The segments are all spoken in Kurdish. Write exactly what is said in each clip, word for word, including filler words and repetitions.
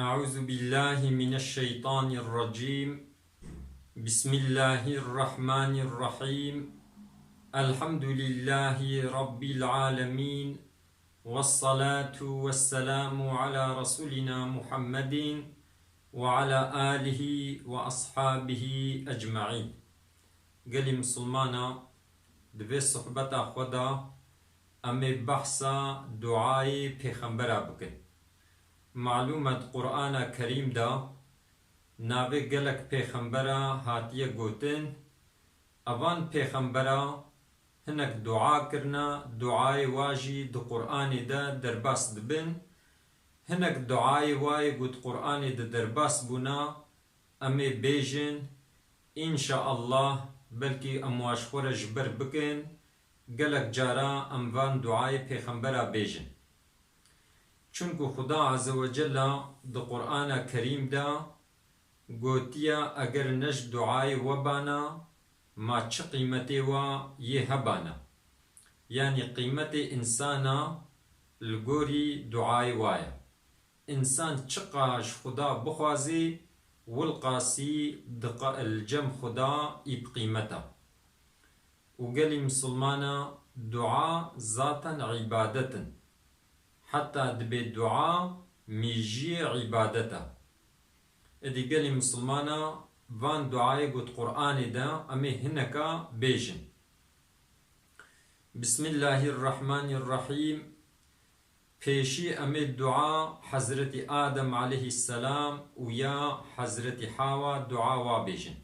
أعوذ بالله من الشيطان الرجيم. بسم الله الرحمن الرحيم. الحمد لله رب العالمين. والصلاة والسلام على رسولنا محمد وعلى آله وأصحابه أجمعين. Gelî misilmana, di vê sohbeta xwe de em ê behsa duayê pêxembera bikin. Malûm e di Qur'ana Kerîm de navê gelek pêxembera hatiye gotin. Evan pêxembera hinek dua kirine, duayê wa jî di Qur'anê de derbas dibin. Hinek duayê wa yê ku di Qur'anê de derbas bûna, em ê bêjin, înşaallah, belkî em wa ji xwe re ji ber bikin, gelek cara em van duayê pêxembera bêjin. Çunku Xuda Azze ve Cella di Qur'ana Kerîm de gotiye, eger ne ji duayê we bana, ma çi qîmetê wa yê hebana? Yanî qîmetê însana li gorî duayê wa ye. Însan çiqa ji Xuda bixwazê, wilqasî di qa-, li cem Xuda î bi qîmet e. Û gelî misilmana dua zaten îbadet in. Heta dibê dua mîjiyê îbadet e. Êdî gelî misilmana van duayê ku di Qur'anê de em ê hineka bêjin. Bismillahirrahmanirrahîm. Pêşî em ê dua Hezretî Adem aleyhisselam û ya Hezretî Hawa dua wa bêjin.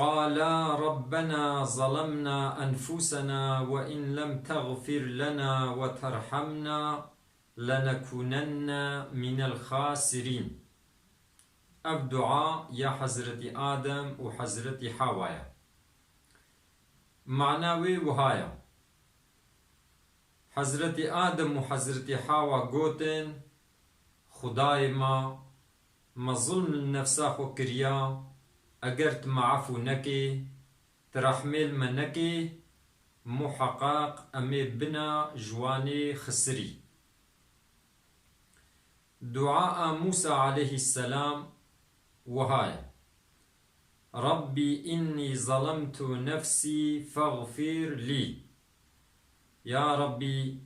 قالا ربنا ظلمنا أنفسنا وإن لم تغفر لنا وترحمنا لنكونن من الخاسرين. Ev dua ya Hezretî Adem û Hezretî Hawa ye. Mana wê wiha ye. Hezretî Adem û Hezretî Hawa gotin, Xudayê me, me zulm li nefsa xwe kiriya, eger tu me efû nekê, tu rehmê li me nekê, muheqeq em ê bina ji wanê xisirî. Dua a Mûsa aleyhisselam wiha ye. Rabbî innî zalemtu nefsî fexfir lî. Ya Rabbî,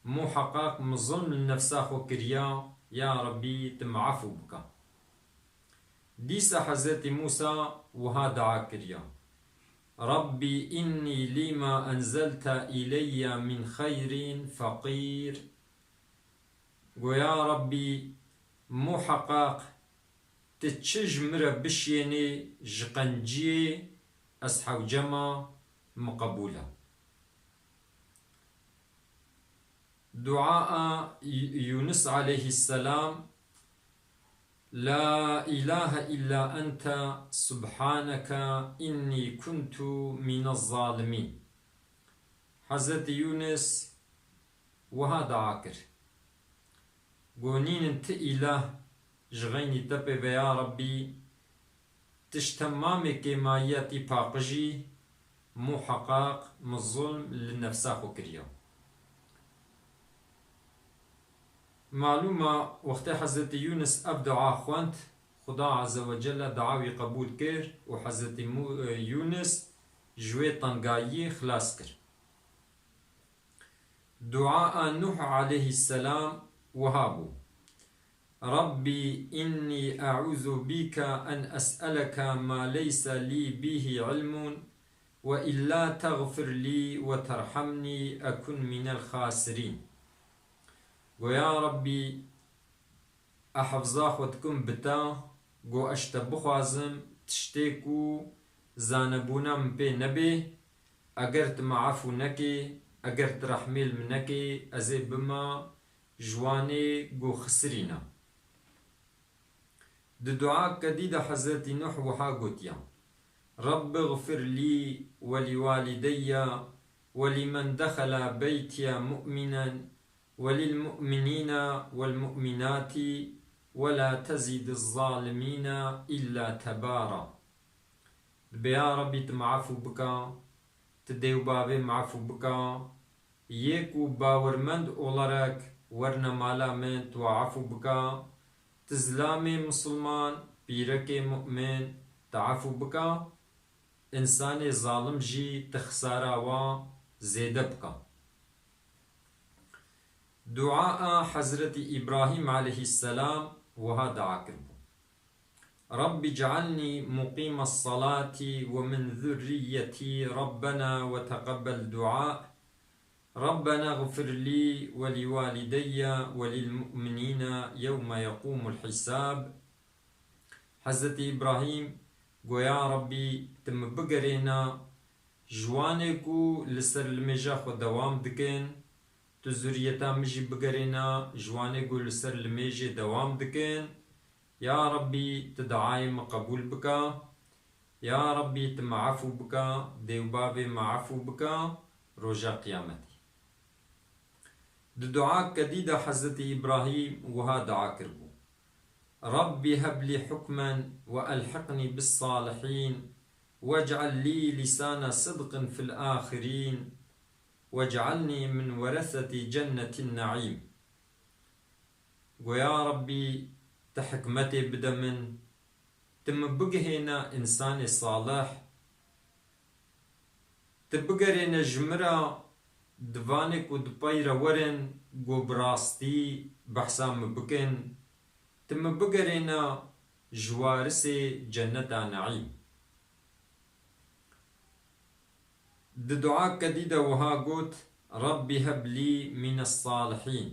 muheqeq min zulm li nefsa xwe kiriya, ya Rabbî, tu min efû bike. Dîsa Hezretî Mûsa wiha dua kiriya, Rabbî innî lîma enzelte îleyye min xeyrin feqîr. Go, ya Rabbî, muheqeq tu çi ji min re bişiyênê ji qenciyê, ez hewce me, min qebûl e. Dua a Y-, Yûnis aleyhisselam, La ilahe illa ente subhaneke innî kuntu minez zalimîn. Hezretî Yûnis wiha dua kir. Go nînin ti îlah ji xeynî te pê ve ya Rebbî, tişt temamê kêmayiya tî paqijî, muheqeq min zulm li nefsa xwe kiriya. Malûm e, wextê Hezretî Yûnis ev dua xwend, Xuda Azze ve Celle dua wî qebûl kir û Hezretî Mû-, e, Yûnis ji wê tengayiyê xilas kir. Dua a Nuh aleyhisselam wiha bû, Rabbî innî e'ûzu bîke en es'eleke ma leyse lî bîhî ilmun ve illâ teğfir lî ve terhemnî ekun minel xasirîn. Go ya Rebbî, e hifza xwe dikim bi te, go ez ji te bixwazim tiştê ku zanebûna min pê nebê, eger tu me efû nekê, eger tu rehmê li min nekê, ez ê bima ji wanê ku xisirîne. Di duayeke dî de Hezretî Nuh wiha gotiya, Rabbixfir lî we lîwalîdeyye we lîmen dexela beytiye mu'minen we lîlmu'minîne welmu'minatî we la tezîdiz zalimîne îlla tebara. Dibê ya Rebbî tu me efû bika, tu dê û bavê me efû bika, yê ku bawermend olarak Werne mala min, tu efû bika. Ti zilamê misilman, pîrekê mu'min, ti efû bika. Însanê zalim jî ti xisara wa zêde bika. Dua a Hezretî Îbrahîm aleyhisselam wiha dua kiribû: رب اجعلني مقيم الصلاة ومن ذريتي ربنا وتقبل دعاء ربنا اغفر لي ولوالدي وللمؤمنين يوم يقوم الحساب. Hezretî Îbrahîm got: Ya Rabbî, tu min bigerêne ji wanê ku li ser limêja xwe dewam dikin, tu zuriyeta min jî bigerêne ji wanê ku li ser limêjê dewam dikin. Ya Rabbî, tu duayê min qebûl bike. Ya Rabbî, tu min efû bike, dê û bavê min efû bike, roja qiyametê. Di duayeke dî de Hezretî Îbrahîm wiha dua kiribû: رب هب لي حكما وألحقني بالصالحين واجعل لي لسان صدق في الآخرين واجعلني من ورثة جنة النعيم. Got: Ya Rabbî, tu hikmetê bide min, tu min bigihêne însanê salih, tu bigerêne ji min re di vanê ku di pey re werin, ku bi rastî behsa min bikin, tu min bigerêne ji warisê cenneta neîm. Di duayeke dî de wiha got: رب هب لي من الصالحين.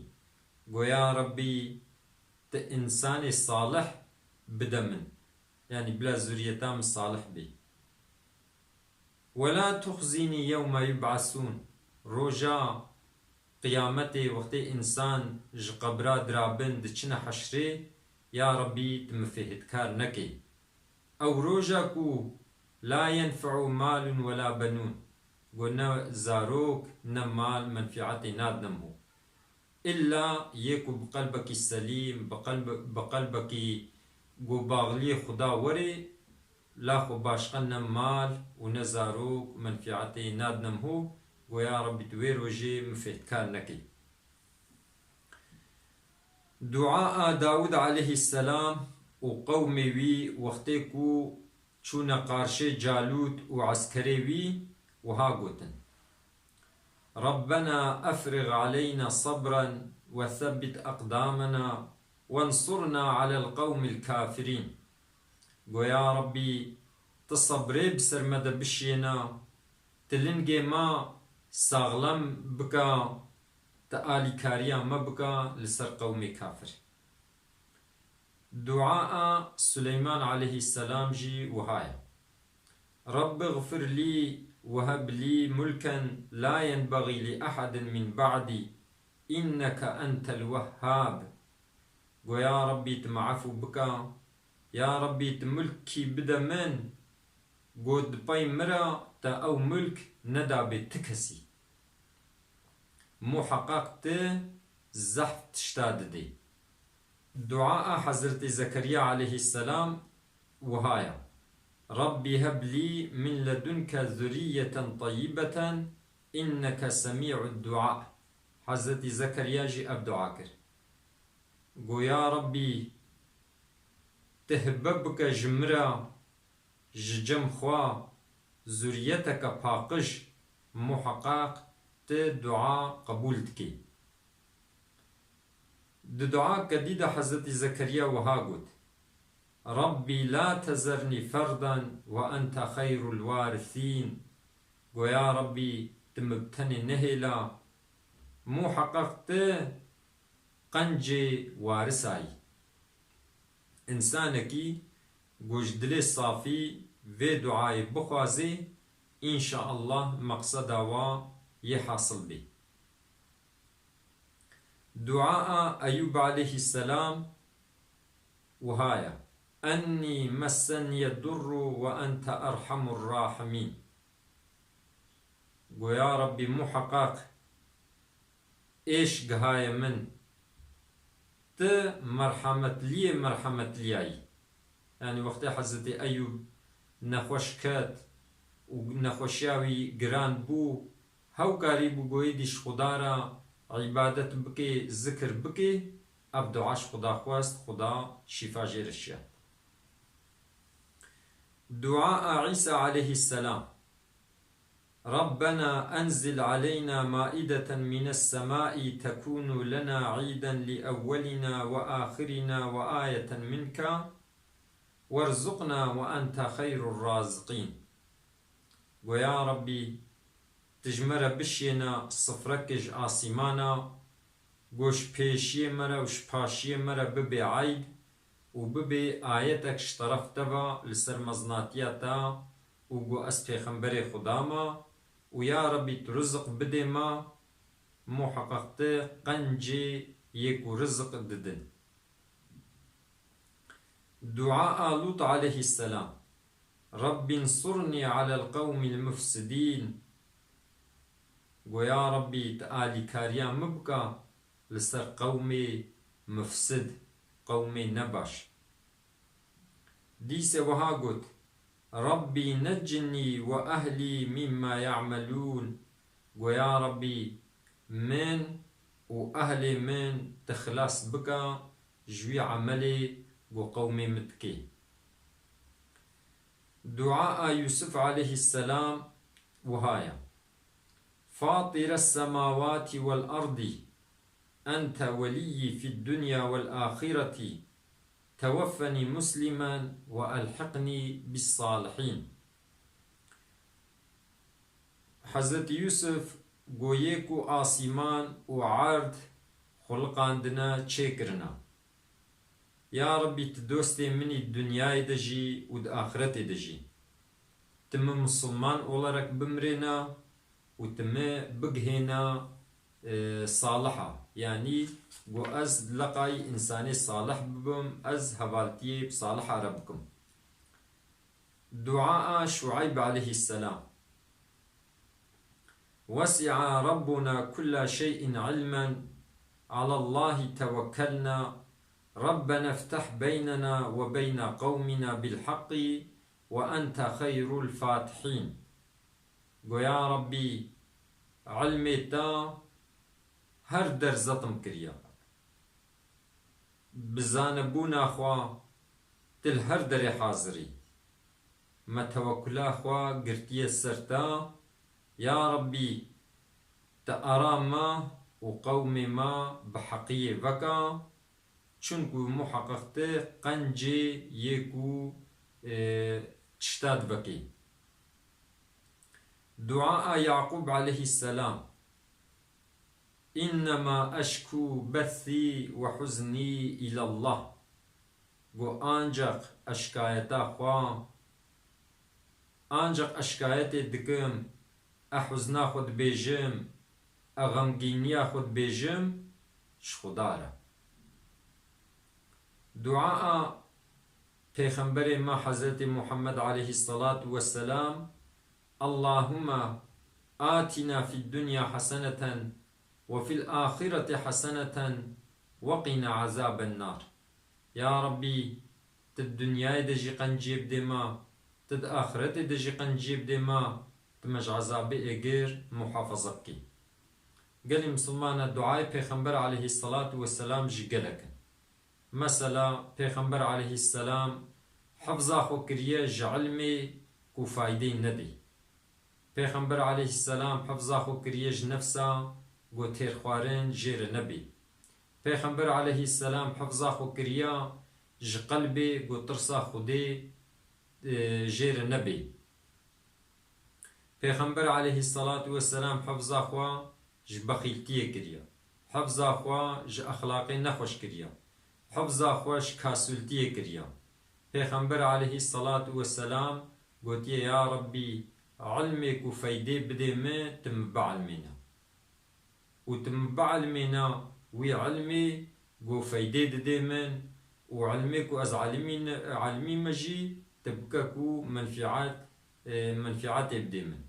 Got: Ya Rabbî, tu însanê salih bide min. Yanî bila zuriyeta min salih bê. ولا تخزني يوم يبعثون. Roja qiyametê wextê însan ji qebra dirabin diçine heşrê, ya Rabbî, tu min fêhitkar nekê. Ew roja ku لا ينفع مال ولا بنون. Got: ne zarok, ne mal menfiatê nadin min. Îlla yê ku bi qelbekî selîm, bi qelb-, bi qelbekî ku baxliyê Xuda werê, la xwe başqe ne mal û ne zarok menfiatê nadin min. Got: Ya Rabbî, tu wê rojê min fêhtkar nekî. Dua a Dawud aleyhisselam û qewmê wî wextê ku çûne qarşê Calût û eskerê wî, wiha gotin: ربنا أفرغ علينا صبرا وثبت أقدامنا وانصرنا على القوم الكافرين. Got: Ya Rabbî, tu sebrê bi ser me de bişiyêne, tu lingê me saxlem bike, tu alîkariya me bike li ser qewmê kafir. Dua a Suleyman aleyhisselam jî wiha ye: رب اغفر لي وهب لي ملكا لا ينبغي لأحد من بعدي إنك أنت الوهاب. Got: Ya Rabbî, tu me efû bike. Ya Rabbî, tu milkî bide min. Got: di pey min re te ew milk nedabê ti kesî. Muheqeq tu zehf tişta didê. Dua a Hezretî Zekeriya aleyhisselam wiha ye: رب هب لي من لدنك ذرية طيبة إنك سميع الدعاء. Hezretî Zekeriya jî ev dua kir. Got: Ya Rabbî, tu hibe bike ji min re, ji cem xwe, zuriyeteke paqij, muheqeq tu dua qebûl dikî. Di duayeke dî de Hezretî Zekeriya wiha got: رب لا تذرني فردا وأنت خير الوارثين. Got: Ya Rabbî, tu min bi tenê nehêle, muheqeq tu qencê warisa yî. Însanekî ku ji dilê safî vê duayê bixwazê, înşaallah meqseda wa yê hasil bê. Dua a Eyûb aleyhisselam wiha ye: أني مسني الضر وأنت أرحم الراحمين. Got: Ya Rabbî, muheqeq êş gihaye min, tu merhemetliyê merhemetliyayî. Yanî wextê Hezretî Eyûb nexweş ket û nexweşiya wî giran bû, hew karîbû got êdî ji Xuda re îbadet bikê, zikir bikê, ev dua ji Xuda xwest, Xuda şîfa jê re şiya. Dua a Îsa aleyhisselam. ربنا أنزل علينا مائدة من السماء تكون لنا عيدا لأولنا وآخرنا وآية منك وارزقنا وأنت خير الرازقين. Go ya Rabbî, tu ji me re bişiyêne sifreke ji asîmana, go ji pêşiyê me re û ji paşiyê me re bibe eyd û bibe ayetek ji teref te ve li ser mezinatiya te û go ez pêxemberê Xuda me û ya Rabbî tu riziq bidê me, muheqeq tu qencê yê ku riziq didin. Dua a Lût aleyhisselam. Rabbî nsurnî alel qewmîl mufsidîn. Go ya Rabbî, tu alîkariya min bike li ser qewmê mufsid, qewmê nebaş. Dîse wiha got, Rabbî necinî we ehlî mîmma ye'melûn. Go ya Rabbî, min û ehlê min tu xilas bike ji wî emelê ku qewmê min dikê. Dua a Yûsif aleyhisselam wiha ye. Fatîres semawatî wel erdî, ente welîyî fid dunya wel axîretî, teweffenî muslimen we elhiqnî bis salihîn. Hezretî Yûsif go yê ku asîman û erd xuliqandine çêkirine. Ya Rabbî, tu dostê min î di dinyayê de jî û di axiretê de jî. Tu min misilman olarak bimirêne û tu min bigihêne, e, saliha. Yanî, go ez leqayî însanê salih bibim, ez hevaltiyê bi saliha re bikim. Dua a Şueyb aleyhisselam. Wesi'a Rabbuna kulla şey'in ilmen, alallahi tevekkelna, Rabbena ftah beynena ve beyne qewmina bil haqqi ve ente xeyrul fatihin. Go ya Rabbî, ilmê te her der zetim kiriye. Bi zanebûna xwe tu li her derê hazir î. Me tewekkula xwe girtiye ser te, ya Rabbî, tu ara me û qewmê me bi heqiyê veke, çunku muheqeq tu qencê yê ku, e, tişta divekî. Dua a Yaqûb aleyhisselam. Înnema eşkû bethî we huznî îlallah. Go ancaq eşkayeta xwe, ancaq eşkayetê dikim, e huzna xwe dibêjim, e xemgîniya xwe dibêjim, ji Xuda re. Dua a Pêxemberê me Hezretî Muhammed aleyhisselatu vesselam, Allahümme atina fid dunya haseneten ve fil ahireti haseneten ve qina azaben nar. Ya Rabbî, tu di dinyayê de jî qenciyê bidê me, tu di axiretê de jî qenciyê bidê me, tu me ji ezabê êgir muhafaza bikî. Gelî misilmana duayê Pêxember aleyhisselatu vesselam jî gelek in. Mesela, Pêxember aleyhisselam hifza xwe kiriye ji ilmê ku faydeyê nedê. Pêxember aleyhisselam hifza xwe kiriye ji nefsa ku têrxwarin jê re nebê. Pêxember aleyhisselam hifza xwe kiriye ji qelbê ku tirsa Xwedê, e, jê re nebê. Pêxember aleyhisselatu vesselam hifza xwe ji bexîltiyê kiriye. Hifza xwe ji exlaqê nexweş kiriye. Hifza xwe ji kasûltiyê kiriye. Pêxember aleyhisselatu vesselam gotiye, Ya Rabbî, ilmê ku feydê bidê min, tu min biilmêne. Û tu min biilmêne wî ilmê ku feydê didê min û ilmê ku ez elimî-, elimîme jî tu bike ku menfîat, e, menfîatê bidê min.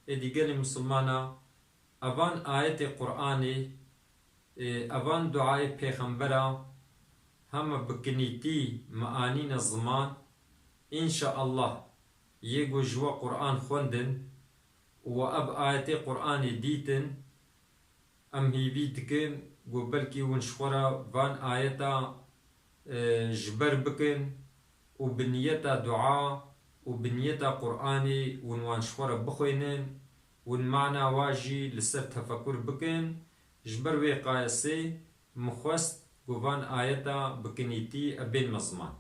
Êdî gelê misilmana, evan ayetê Qur'anê, e, evan duayê pêxembera heme bi kinîtî me anîne ziman, înşaallah yê ku ji we Qur'an xwendin û we ev ayetê Qur'anê dîtin, Em hîvî dikin ku belkî hûn ji xwe re van ayeta, e, ji ber bikin û bi niyeta dua û bi niyeta Qur'anê hûn wan ji xwe re bixwînin, hûn mana wa jî li ser tefekur bikin. Ji ber wê qayesê min xwest ku van ayeta bi kinîtî e bên me ziman.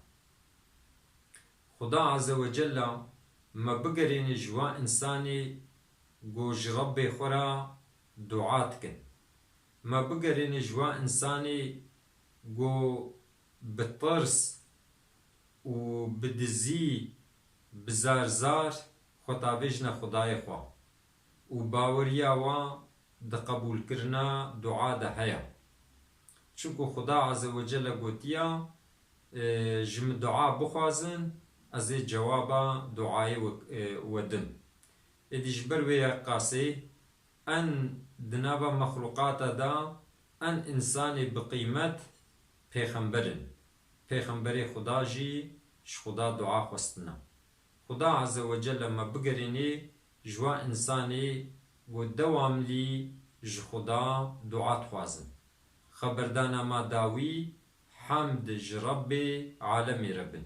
Xuda Azze ve Cella me bigerîne ji wan însanê ku ji Rebbê xwe re dua dikin. Me bigerîne ji wan însanê ku bi tirs û bi dizî, bi zar zar xwe tavêjine Xwedayê xwe û baweriya wan di qebûlkirina dua de heye. Çunku Xuda Azze ve Celle gotiya, e, ji min dua bixwazin, ez ê cewaba duayê we, e, we dim. Êdî ji ber wê qasê en di nava mexluqata de en însanê bi qîmet pêxember in. Pêxemberê Xuda jî ji Xuda dua xwestine. Xuda Azze ve Celle me bigerînê ji wa însanê ku dewamlî ji Xuda dua dixwazin. Xeberdana ma dawî, hemd ji Rebbê alemê re bin.